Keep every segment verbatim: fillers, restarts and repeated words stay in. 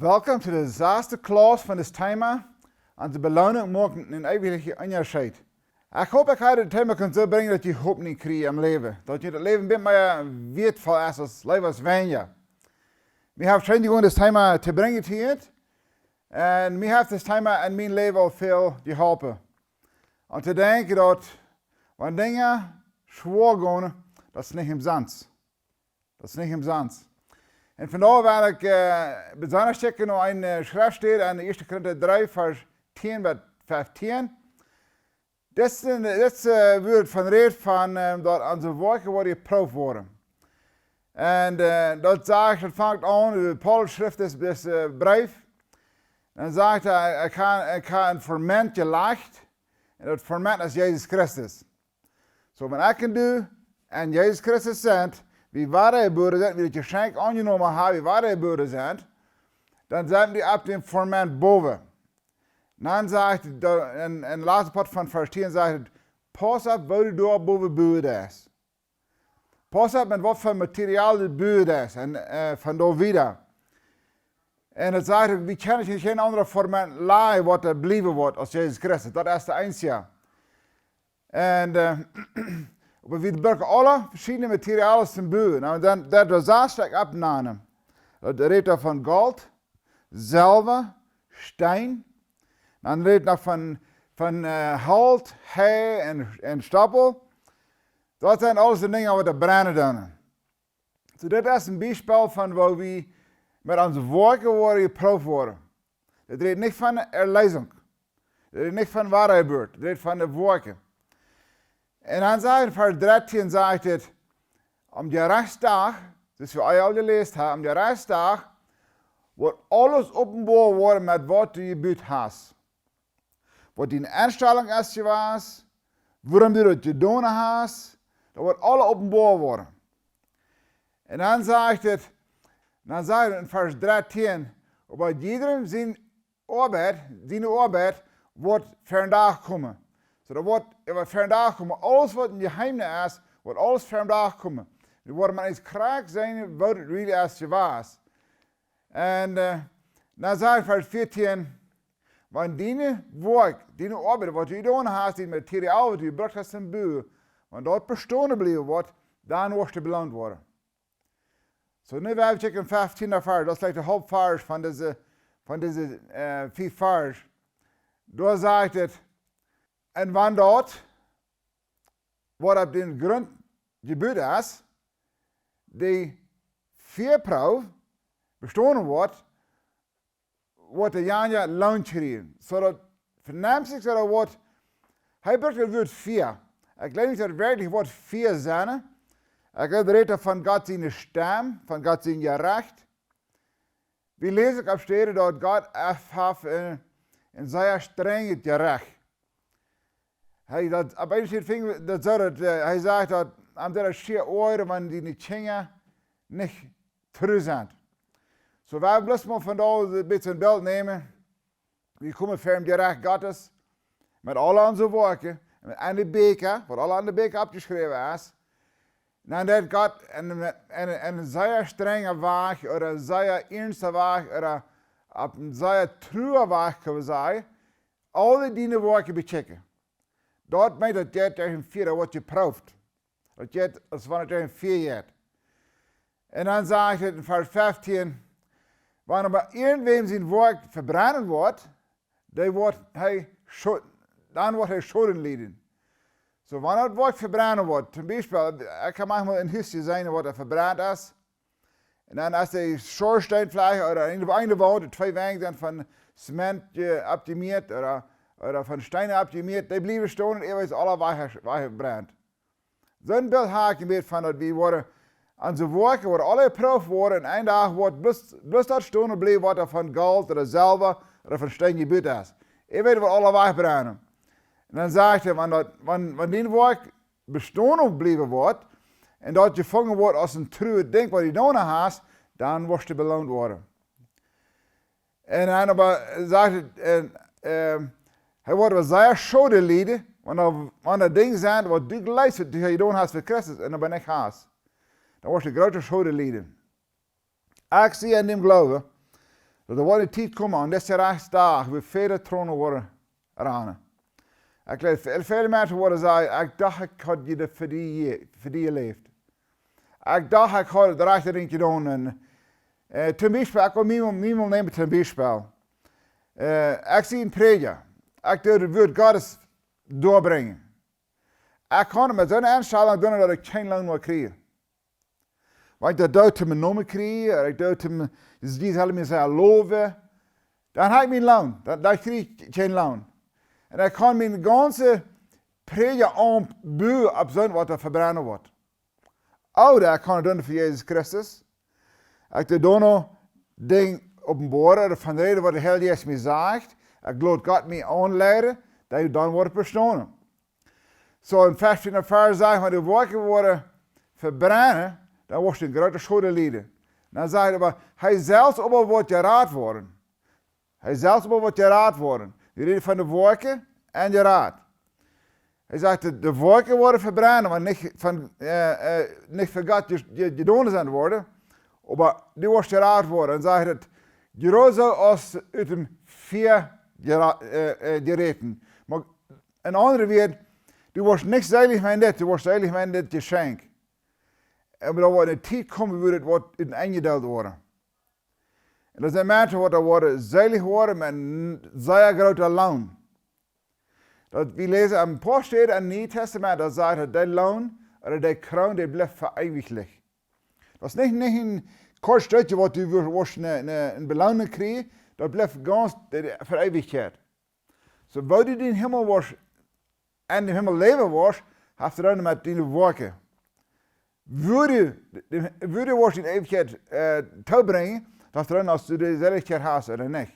Welcome to de sasde Klauss von dit Thema: Onse Beloonunk moakt een eewjen Unjascheet. Ekj hop, ekj hab dit Thema kunt soo brinjen, daut jie Hopninj kjrieen em Läwen, daut jie daut Läwen een bät mea wieetvoll es aus leewa aus weinja. Mie haft scheen jegonen dit Thema to brinjen hia, un mie haft dit Thema en mien Läwen aul väl jeholpen. Om to denkjen daut, wan Dinja schwoa gonen, daut es nich omsonst. Daut es nich omsonst. Un vondoag well ekj, äh, besonda kjikjen no eene, äh, Schreftstäd en ieeschte Korinta dree, Varsch tieen bat feftieen. Dit es een, dit es, äh, Wuat von rät von, ähm, daut onse Woakjen woaren jeprooft woaren. Un, äh, daut sajcht, daut fangt aun, äh, Paulus schrift dit, dit, äh, Breef. Dan sajcht hee, hee haft, hee haft een Fundament jelajcht. Un daut Fundament es Jesus Christus. Soo, wan ekj un du en Jesus Christus sent, wie wadajebuaren sent, wie daut Jeschenkj aunjenomen haben, wie wadajebuaren sent, dan sent wie opp dän Fundament bowen. Dan sajcht et doa en, en latste Poat von Varsch tieen sajcht et: Pauss opp, woo du doa bowen buen deist. Pauss opp, met waut fa Material du buen deist. Un, äh, von doa wieda. Un et sajcht, wie kjennen nich een aundret Fundament lajen, waut doa bliewen woat, aus Jesus Christus. Daut es de eensja. Un, äh, oba wie brucken aule veschiedne Materialien toom buen. Un dan, daut doa sajcht et opp nanen. Daut rät doa von Golt, Selwa, Steen. Dan rät et noch von, von, äh, Holt, Hee un, un Stoppel. Daut sent aules de Dinja, waut doa brennen doonen. Soo, dit es een Biespel von woo wie met onse Woakjen woaren jeprooft woaren. Dit rät nich von Erleesunk. Dit rät nich von Wadajebuat. Dit rät von de Woakjen. Un dan sajcht en Varsch drettieen, sajcht et: Aum Jerechtsdach, daut wie aul jeläst haben, aum Jerechtsdach woat aules openboa woaren, met waut du jebut hast. Waut diene Enstalunk es jewast, wuarom du daut jedonen hast, daut woat aules openboa woaren. Un dan sajcht et, dan sajcht et en Varsch drettieen: Oba jiedrem siene Oabeit, siene Oabeit woat vondoag komen. Soo, daut woat vondoag komen. Aules, waut een Jeheemnis es, woat aules vondoag komen. Wie woaren mau eenst krakjt seenen, woo et really es jewast. Un, äh, dan sajcht Varsch vieetieen: Wan diene Woakj, diene Oabeit, waut du jedonen hast, dien Material, waut du jebrukt hast toom buen, wan daut bestonen bliewen woat, dan woascht du beloont woaren. Soo, nu woa wie kjikjen, feftieen Varsch, daut es jlikj de Hauptvarsch von dise, von dise, äh, fief Varsch. Doa sajcht et: Un wan daut, waut opp dän Grunt jebut es, de Fiaproow bestonen woat, woat dee jane Loon kjrieen. Soo daut venemt sikj soo daut Wuat, hee brukt daut Wuat Fia. Ekj jleew nich daut werkjlich Wuat Fia sennen. Ekj jleew, daut rät von Gott siene Stemm, von Gott sien Jerecht. Wie läsen uk opp Städen, daut Gott haft een, een sea strenjet Jerecht. Hee, daut, opp eene Städ finj wie daut soo, daut, äh, hee sajcht daut, am daut schia oajren, wan diene Kjinja nich tru sent. Soo, wie bloos mau vondoag een bät een Bilt nämen. Wie komen ver daut Jerecht Gottes met aul onse Woakjen, met aule Bieekja, waut aul aun de Bieekja oppjeschräwen es. Dan deit Gott en, en, en een sea strenjen Wajch, ooda een sea iernsten Wajch, ooda opp een sea trujen Wajch, kjenn wie sajen, aule diene Woakjen bekjikjen. Daut meent, daut jeit derch een Fia, daut woat jeprooft. Daut jeit, aus wan et derch een Fia jeit. Un dan sajcht et en Varsch feftieen: Wan oba irjentwäm sien Woakj vebrennen woat, dee woat hee Scho-, dan woat hee Schoden lieden. Soo, wan daut Woakj vebrennen woat, toom Biespel, ekj hab maunchmol een Hus jeseenen, waut doa vebrent es. Un dan es de Schornstein veleicht, ooda en de, en de Waunt, de twee Wenj sent von Zement, äh, aufjemieet, ooda, ooda von Steenen aufjemieet, dee bliewen stonen, ea es aules wajch, wajchjebrent. Soon Bilt hab ekj een bät von daut wie woaren, onse Woakjen woaren aule jeprooft woaren, un een Dach woat bloos, bloos daut stonen bliewen, waut doa von Golt ooda Selwa ooda von Steen jebut es. Ea woat aules wajchbrennen. Un dan sajcht hee, wan daut, wan, wan dien Woakj bestonen bliewen woat, un daut jefungen woat aus een trujet Dinkj, waut du jedonen hast, dan woascht du beloont woaren. Un dan oba sajcht et, un, ähm, hee woat oba sea Schoden lieden, wan daut, wan daut Dinkj sent, waut du jleefst, waut du jedonen hast fa Christus, un oba nich hast. Dan woascht du groote Schoden lieden. Ekj sie en däm Gloowen, Daut woat eene Tiet komen, aun disen Rechstdach, wua väle Tronen woaren rannen. Ekj jleew, väle, väle Menschen woaren sajen: "Ekj docht, ekj haud je fa die, fa die jeläft. Ekj docht, ekj haud daut rajchte Dinkj jedonen." Un, äh, toom Biespel, ekj well mie, mie nämen toom Biespel. Äh, ekj sie een Prädja. Ekj doo daut Wuat Gottes doabrinjen. Ekj kaun met soone Enstalunk doonen, daut ekj kjeen Loon mea kjrie. Wan ekj daut doo toom mienen Nomen kjrieen, ooda ekj doo daut toom, dee sellen mie sea lowen, dan hab ekj mien Loon, dan, dan kjrie ekj kjeen Loon. Un ekj kaun mien gaunzet Prädjaamt buen opp soont, waut doa vebrennen woat. Ooda ekj kaun daut doonen fa Jesus Christus. Ekj doo doano Dinja openboaren, ooda von räden, waut de Herr Jesus mie sajcht. Ekj lot Gott mie aunleiden, daut ekj dan woa vestonen. Soo, en Varsch vea un veatieet sajcht, wan de Woakjen woaren vebrennen, dan woascht du een grooten Schoden lieden. Dan sajcht hee oba, hee selfst oba woat jerat woaren. Hee selfst oba woat jerat woaren. Wie räden von de Woakjen un jerat. Hee sajcht, de, de Woakjen woaren vebrennen, oba nich von, äh, äh, nich fa Gott je-, je-, jedonen sennen woaren, oba du woascht jerat woaren. Un sajcht hee, jroz aus ut däm Fia jera-, äh, äh, jeräten. Mau en aundre Wieed, du woascht nich seelich sennen met dit, du woascht seelich sennen met dit Jeschenkj. Oba doa woat eene Tiet komen, wua daut woat enjedeelt woaren. Un daut sent Menschen, waut doa woaren seelich woaren met een sea grooten Loon. Daut, wie läsen een poa Städen em Nieen Tastament, daut sajcht, daut de Loon, ooda de Kroon, dee blift fa eewich. Daut es nich, nich een kort Stekj, waut du woa-, woascht eene, eene, eene Beloonunk kjrieen, daut blift gaunz de, de, fa Eewichkjeit. Soo, woo du em Himmel woascht, en dän Himmel läwen woascht, haft to doonen met diene Woakjen. Woo du, de, woo du woascht en Eewichkjeit, äh, toobrinjen, daut haft to doonen, aus du de Seelichkjeit hast ooda nich.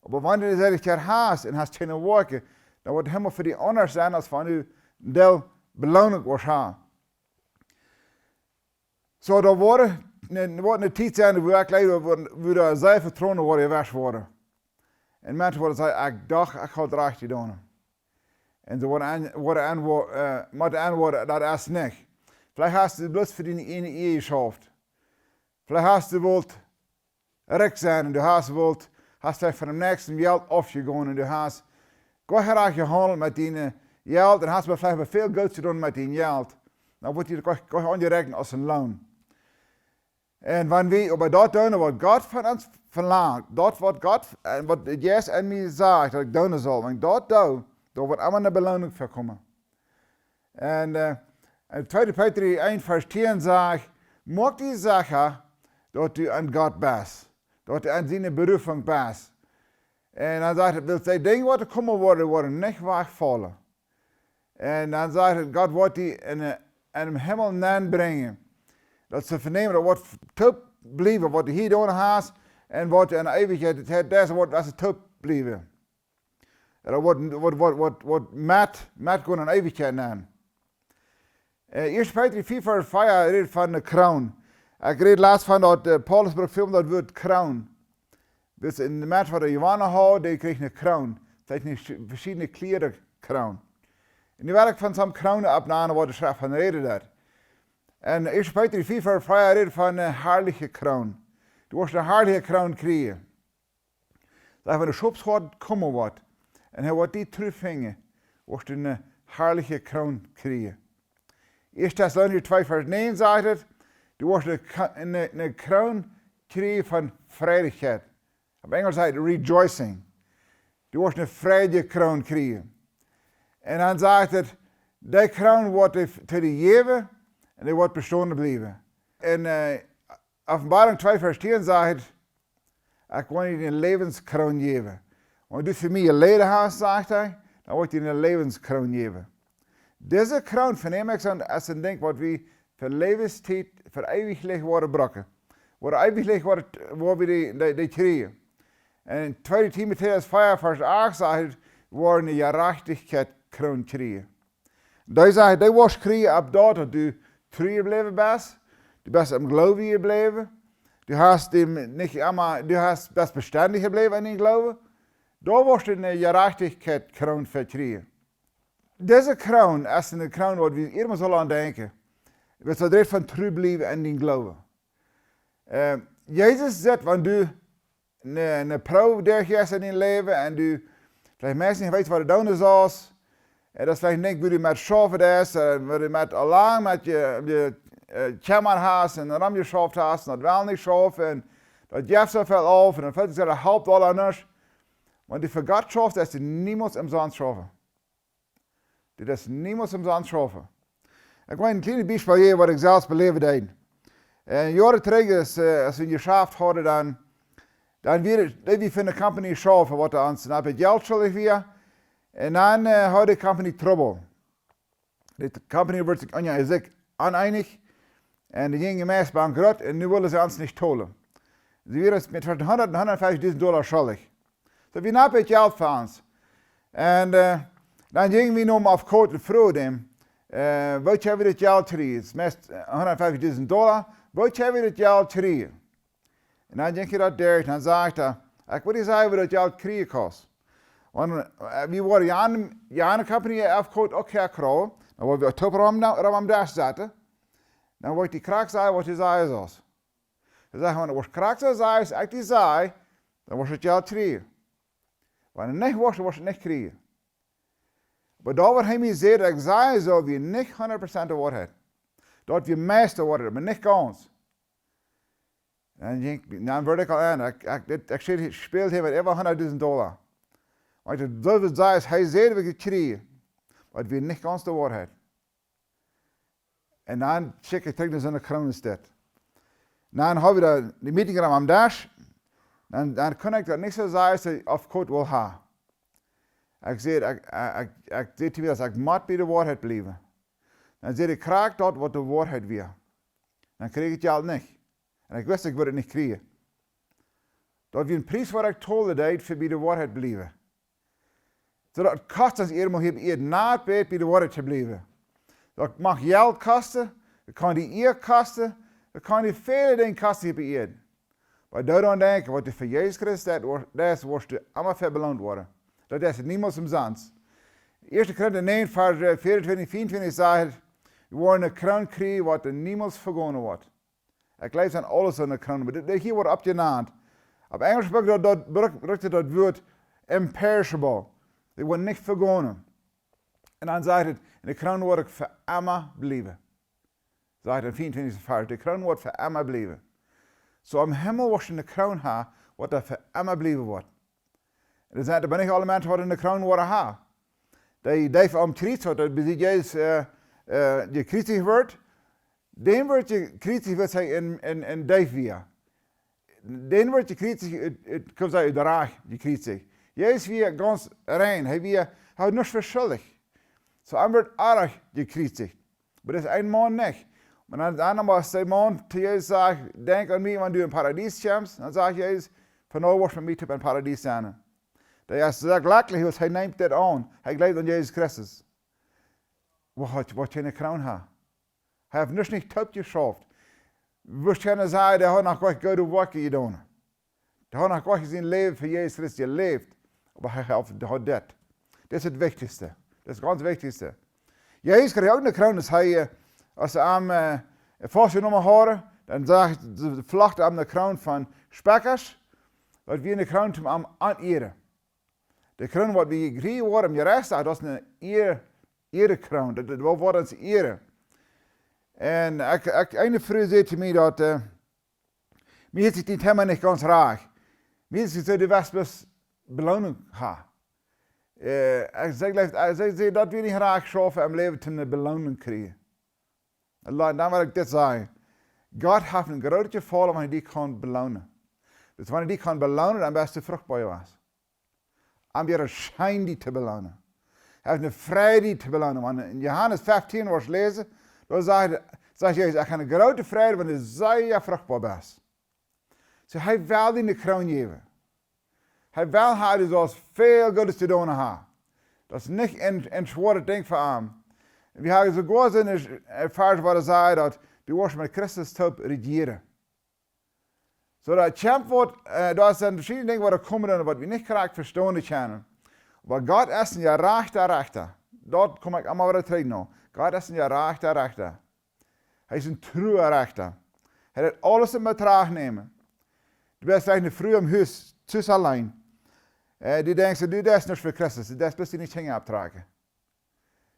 Oba wan du de Seelichkjeit hast un hast kjeene Woakjen, dan woat de Himmel fa die aundasch sennen, aus wan du de Beloonunk woascht haben. Soo, doa woat eene, woat eene Tiet sennen, wua ekj jleew, wua, wua doa sea väl Tronen woaren jewascht woaren. Un Menschen woaren sajen: "Ekj docht, ekj haud rajcht jedonen." Un see woaren aun-, woaren aun-, äh, motten auntwuaden: "Daut es nich." Veleicht hast du bloos fa diene eene Ea jeschauft. Veleicht hast du wult rikj sennen un du hast wult, hast veleicht von däm Näakjsten Jelt aufjegonen un du hast goa rajcht jehaundelt met dien Jelt un hast veleicht väl Goots jedonen met dien Jelt. Dan woat die goa, goa aunjeräakjent aus een Loon. Un wan wie oba daut doonen, waut Gott von ons velangt, daut, waut Gott, äh, waut Jesus aun mie sajcht, daut ekj doonen saul, wan ekj daut doo, doa woat emma eene Beloonunk fa komen. Un, äh, en tweede Petrus eent Varsch tieen sajcht: "Moak die secha, daut du aun Gott best, daut du aun siene Berufunk best." Un dan sajcht hee, wiels dee Dinja, waut doa komen woaren, woaren nich wajchfaulen. Un dan sajcht hee, Gott woat die en, äh, en dän Himmel nenbrinjen. Daut es to venämen, daut woat toop bliewen, waut du hia jedonen hast, un waut du en Eewichkjeit, daut, daut woat, daut es toop bliewen. Daut woat, woat, woat, woat, woat met, met gonen en Eewichkjeit nen. Äh, Ieeschte Petrus vea Varsch vea rät von de Kroon. Ekj räd latst von daut, äh, Paulus brukt väl daut Wuat Kroon. Wiels een Mensch, waut jewonnen haud, dee kjrieech eene Kroon. Daut es eene veschiedne Kjleeda Kroon. Un nu well ekj von soone Kroonen oppnanen, waut de Schreft von rät doa. Un Ieeschte Petrus vea Varsch vea rät von eene harliche Kroon. Du woascht eene harliche Kroon kjrieen. Sajcht, wan de Schopshoad komen woat, un hee woat die trigjfinjen, woascht du eene harliche Kroon kjrieen. Ieeschte Tessalonicha twee Varsch näajen sajcht et, du woascht eene Ka-, eene, eene Kroon kjrieen von Freidichkjeit. Opp Enjelsch sajcht et rejoicing. Du woascht eene freidje Kroon kjrieen. Un dan sajcht et, dee Kroon woat die, to die jäwen, un dee woat bestonen bliewen. Un, äh, Openboarunk twee Varsch tieen sajcht et, ekj well die eene Läwenskroon jäwen. Wan du fa mie jeläden hast, sajcht hee, dan woa ekj die eene Läwenskroon jäwen. Dise Kroon, venäm ekj soo, es een Dinkj, waut wie fa Läwenstiet, fa eewich woaren brucken. Woa eewich woaren, woa wie dee, dee, dee kjrieen. Un tweede Timotäus vea Varsch acht sajcht et, woa eene Jerajchtichkjeitkroon kjrieen. Dee sajcht, dee woascht kjrieen opp daut, daut du tru jebläwen best, du best em Gloowen jebläwen, du hast däm nich emma, du hast, best bestendich jebläwen en dän Gloowen, doa woascht du eene Jerajchtichkjeitkroon fa kjrieen. Dise Kroon es eene Kroon, waut wie emma sellen aun denkjen. Wan et rät von tru bliewen en dän Gloowen. Äh, Jesus sajcht, wan du ne, ne Proow derchjeist en dien Läwen un du veleicht meist nich weetst, waut du doonen saust. Un daut veleicht nich, woo du met schaufen deist, un woo du met aul lang met je, je, äh, Kjemma hast un romjeschauft hast, un daut well nich schaufen, un daut jeft soo väl auf, un dan felt sikj daut, daut halpt aul nuscht. Wan du fa Gott schaufst, daut es niemols omsonst schaufen. Dit es niemols omsonst schaufen. Ekj well een kjlienet Biespel jäwen, waut ekj selfst beläwen deed. Äh, Joaren trigj es, äh, aus wie een Jeschaft hauden, dan, dan wia, deed wie fa eene Company schaufen, waut ons een bät Jelt schuldich wia. Un dan, äh, haud de Company Trubbel. De Company wort sikj unja sikj oneenich. Un dee jinjen meist bankrott un nu wullen see ons nich tolen. See wieren ons met tweschen hundat un hundatfieftichtausend Dolla schuldich. Daut wia noch een bät Jelt fa ons. Un, äh, dan jinjen wie no däm Aufkot un fruagen däm, äh, woo kjenn wie daut Jelt kjrieen? Meist, äh, hundatfieftichtausend Dolla. Woo kjenn wie daut Jelt kjrieen? Un dan jinkj hee daut derch, dan sajcht hee: "Ekj well die sajen, woo daut Jelt kjrieen kaust." Wan, äh, wie woaren jane, jane Company Aufkot uk häakjrieen, dan woa wie toop rom, rom aum Desch setten. Dan woa ekj die krakjt sajen, waut du sajen saust. Hee sajcht: "Wan du woascht krakjt soo sajen, aus ekj die saj, dan woascht du daut Jelt kjrieen. Wan du nich woascht, woascht du daut nich kjrieen." Oba daut, waut hee mie säd, daut ekj saj, soo wia nich hundat Prozent de Woarheit. Daut wia meist de Woarheit, oba nich gaunz. Dan jinkj, dan wort ekj aul aun. Ekj, ekj, dit, ekj späld, späld hia met äwa hundatdusent Dolla. Wan ekj daut soo wudd sajen, aus hee säd, wudd ekj kjrieen. Oba daut wia nich gaunz de Woarheit. Un dan schekj ekj trigj no soone Kroon aus dit. Dan haud wie doa de Meeting rom aum Desch. Dan, dan kunn ekj daut nich soo sajen, aus ekj Aufkot wull haben. Ekj säd, ekj, ekj, ekj, ekj säd to mie, daut ekj mott bie de Woarheit bliewen. Dan säd ekj krakjt daut, waut de Woarheit wia. Dan kjrieech ekj daut Jelt nich. Un ekj wist, ekj wudd daut nich kjrieen. Daut wia een Pries, waut ekj tolen deed, fa bie de Woarheit bliewen. Soo daut kost ons irjentwua hia bie Ieed nich bät bie de Woarheit to bliewen. Daut mach Jelt kosten, daut kaun die Ea kosten, daut kaun die väle Dinja kosten hia bie Ieed. Oba doaraun denkjen, waut du fa Jesus Christus deist, woa-, deist, woascht du emma fa belont woaren. Daut es niemols omsonst. Ieeschte Korinta näajen, Varsch, äh, veeauntwintich, veeauntwintich sajcht: "Wie woaren eene Kroon kjrieen, waut niemols vegonen woat." Ekj jleew, see haben aule soone Kroon, oba dit, dit hia woat opp jenant. Opp Enjlisch brukt daut, daut, brukt, brukt daut Wuat imperishable. Dee woaren nich vegonen. Un dan sajcht et: "En de Kroon woat fa emma bliewen." Sajcht et em veeauntwintichsten Varsch: "De Kroon woat fa emma bliewen." Soo, em Himmel woascht du eene Kroon haben, waut doa fa emma bliewen woat. Un daut sent oba nich aule Menschen, waut eene Kroon woaren haben. Dee, dee aum Kjriez, waut doa bie Jesus, äh, äh, jekjriezicht wort, dän wort jekjriezicht, waut hee en, en, en Deef wia. Dän wort jekjriezicht, et, et, kaun sajen, ut Rajcht jekjriezicht. Jesus wia gaunz rein, hee wia, hee haud nuscht veschuldicht. Soo, am wort Onrajcht jekjriezicht. Oba daut es een Maun nich. Oba dan, dan, aus de Maun to Jesus sajcht: "Denkj aun mie, wan du em Paradies kjemst", dan sajcht Jesus: "Vondoag woascht du met mie toop em Paradies sennen." Daut es sea jlekjlich, wiels hee nemt dit aun. Hee jleeft aun Jesus Christus. Waut, waut fa eene Kroon hee haft. Hee haft nuscht nich toop jeschauft. Wurscht kjennen sajen, dee haud noch goa goode Woakjen jedonen. Dee haud noch goa sien Läwen fa Jesus Christus jeläft. Oba hee haud, dee haud dit. Daut es daut Wichtichste. Daut es daut gaunz Wichtichste. Jesus kjrieech uk eene Kroon, aus hee, äh, aus see am, äh, faustjenomen hauden, dan sach, see flochten am eene Kroon von Speckasch. Daut wia eene Kroon toom am auntieren. De Kroon, waut wie kjrieen woaren em Jerechtsdach, daut es eene Ea-, Eakroon. Daut, daut woat ons Ea. Un ekj, ekj, eene Fru säd to mie daut, äh, mie es dit Thema nich gaunz rajcht. Mie es soo, du woascht bloos Beloonunk haben. Äh, ekj säd, ekj säd, daut wie nich rajcht schaufen em Läwen, toom eene Beloonunk kjrieen. Un la-, dan well ekj dit sajen. Gott haft een grootet Jefaulen, wan hee die kaun beloonen. Dus wan hee die kaun beloonen, dan best du fruchtboa jewast. Am wia et scheen, die to beloonen. Hee haft eene Freid, die to beloonen. Wan en Johanes feftieen woascht läsen, doa sajcht, sajcht Jesus: "Ekj hab eene groote Freid, wan du sea fruchtboa best." Soo, hee well die eene Kroon jäwen. Hee well haben, du saust väl Goodet jedonen haben. Daut es nich een, een schwoaret Dinkj fa am. Wie haben soogoa soone, äh, Varsch, wua et sajcht, daut du woascht met Christus toop rejieren. Soo, daut kjemt waut, äh, doa sent veschiedne Dinja, waut doa komen, waut wie nich krakjt vestonen kjennen. Oba Gott es een jerajchta Rechta. Doa kom ekj emma wada trigj no. Gott es een jerajchta Rechta. Hee es een trua Rechta. Hee woat aules en Betracht nämen. Du best veleicht eene Fru em Hus, tus auleen. Äh, du denkjst, du deist nuscht fa Christus, du deist bloos diene Kjinja opptrakjen.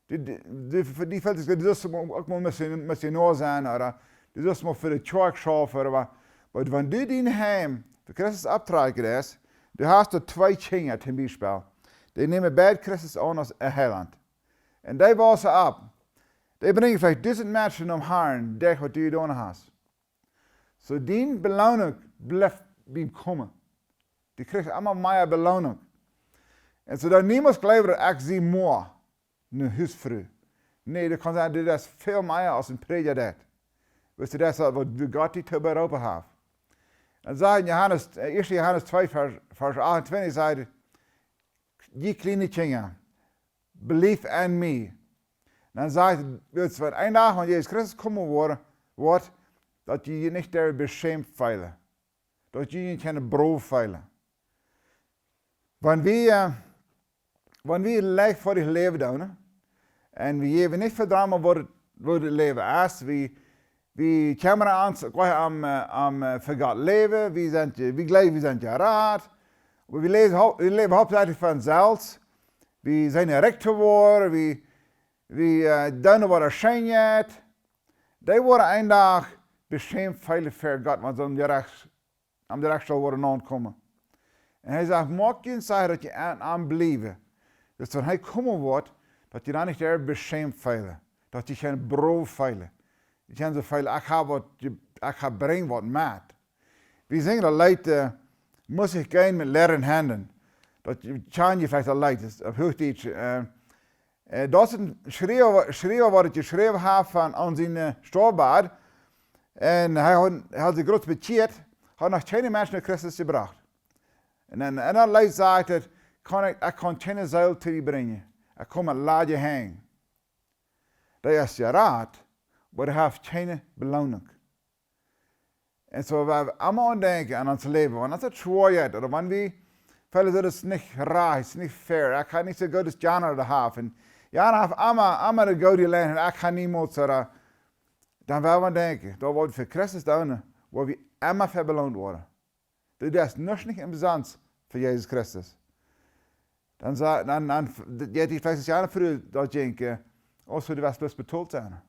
Du, du, du, du feelst, du sust uk mol Missionar sennen, ooda du sust mol fa de Kjoakj schaufen, ooda waut. Oba wan du dien Heim fa Christus opptrakjen deist, du hast doa twee Kjinja toom Biespel. Dee nämen beid Christus aun aus äa Heilaunt. Un dee wausen opp. Dee brinjen veleicht dusent Menschen nom Harn, derch waut du jedonen hast. Soo diene Beloonunk blift bie komen. Du kjrichst emma mea Beloonunk. Un soo daut niemols jleewen, daut ekj sie mau ne Husfru. Nä, du kaust sajen, du deist väl mea aus een Prädja deit. Weetst du, daut es waut Gott die to beroopen haft. Dan sajcht Johanes, äh, ieeschte Johanes twee, Varsch, Varsch achtuntwintich, sajcht: "Jie kjliene Kjinja, bliewt aun mie." Dan sajcht, wiels wan een Dach, wan Jesus Christus komen woat, woat, daut jie junt nich doaräwa beschämt feelen. Daut jie junt kjennen brow feelen. Wan wie, äh, wan wie leicht fa daut Läwen doonen, un wie jäwen nich vedaumen, waut daut, waut daut Läwen es, wie, wie kjemren ons jlikj om, äh, om, äh, fa Gott läwen, wie sent, wie jleewen, wie sent jerat, oba wie läwen hau-, wie läwen hauptsächlich von selfst, wie sent rikj jeworden, wie, wie, äh, doonen waut scheen es, dee woaren een Dach beschämt feelen ver Gott, wan see aum Jerecht, aum Jerechtsstool woaren aunkomen. Un hee sajcht: "Moakt junt secha, daut jie aun am bliewen. Daut wan hee komen woat, daut jie dan nich doaräwa beschämt feelen. Daut jie junt brow feelen. Jie kjennen soo feelen, ekj hab waut, ekj hab, brinj waut met." Wie sinjen daut Leet, äh, "Muss ich gehen mit leeren Händen?" Daut kjan jie veleicht, daut Leet, es opp Huachdietsch, äh, äh, daut es een Schriewa, Schriewa, waut daut jeschräwen haft von aun sien, äh, Stoaw. Un hee haud, hee haud sikj groots bekjieet, haud noch kjeene Menschen no Christus jebrocht. Un en, en daut Leet sajcht hee: "Kaun ekj, ekj kaun kjeene Seel to die brinjen. Ekj kom met ladje Henj." Dee es jerat, oba dee haft kjeene Beloonunk. Un soo, wan wie emma aun denkjen aun ons Läwen, wan daut schwoa jeit, ooda wan wie feelen, daut es nich rajcht, es nich fair, ekj hab nich soo goot aus jana jehaut, un jana haft emma, emma de goode Lien, un ekj hab niemols, ooda, dan woa wie denkjen, daut waut wie fa Christus doonen, woa wie emma fa beloont woaren. Du deist nuscht nich omsonst fa Jesus Christus. Dan sa-, dan, dan, jeit die veleicht jana Fru daut denkjen: "Oh, soo, du woascht bloos betolt sennen.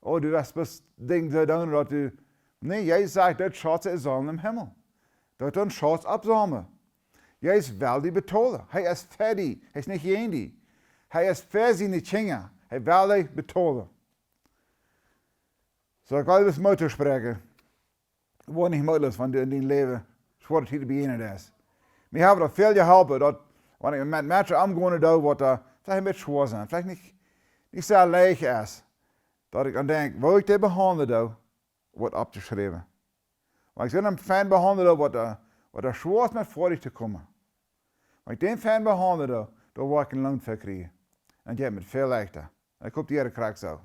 Oh, du woascht bloos Dinja soo doonen, daut du," nä, Jesus sajcht, daut Schauz es aul em Himmel. Daut es een Schauz opp Somen. Jesus well die betolen. Hee es fa die. Hee es nich jäajen die. Hee es fa siene Kjinja. Hee well die betolen. Soo, ekj well bloos Moot toospräakjen. Woa nich mootloos, wan du en dien Läwen schwoare Tieden bejäajnen deist. Mie haft daut väl jeholpen, daut, wan ekj met Menschen omgonen doo, waut, äh, veleicht een bät schwoa sent, veleicht nich, nich soo leicht es, daut ekj dan denkj, woo ekj dee behaundlen doo, woat oppjeschräwen. Wan ekj soon fein behaundlen doo, waut, äh, waut schwoa es met foadich to komen. Wan ekj dän fein behaundlen doo, dan woa ekj een Loon fa kjrieen. Un daut jeit mie väl leichta. Un ekj hop, die jeit krakjt soo.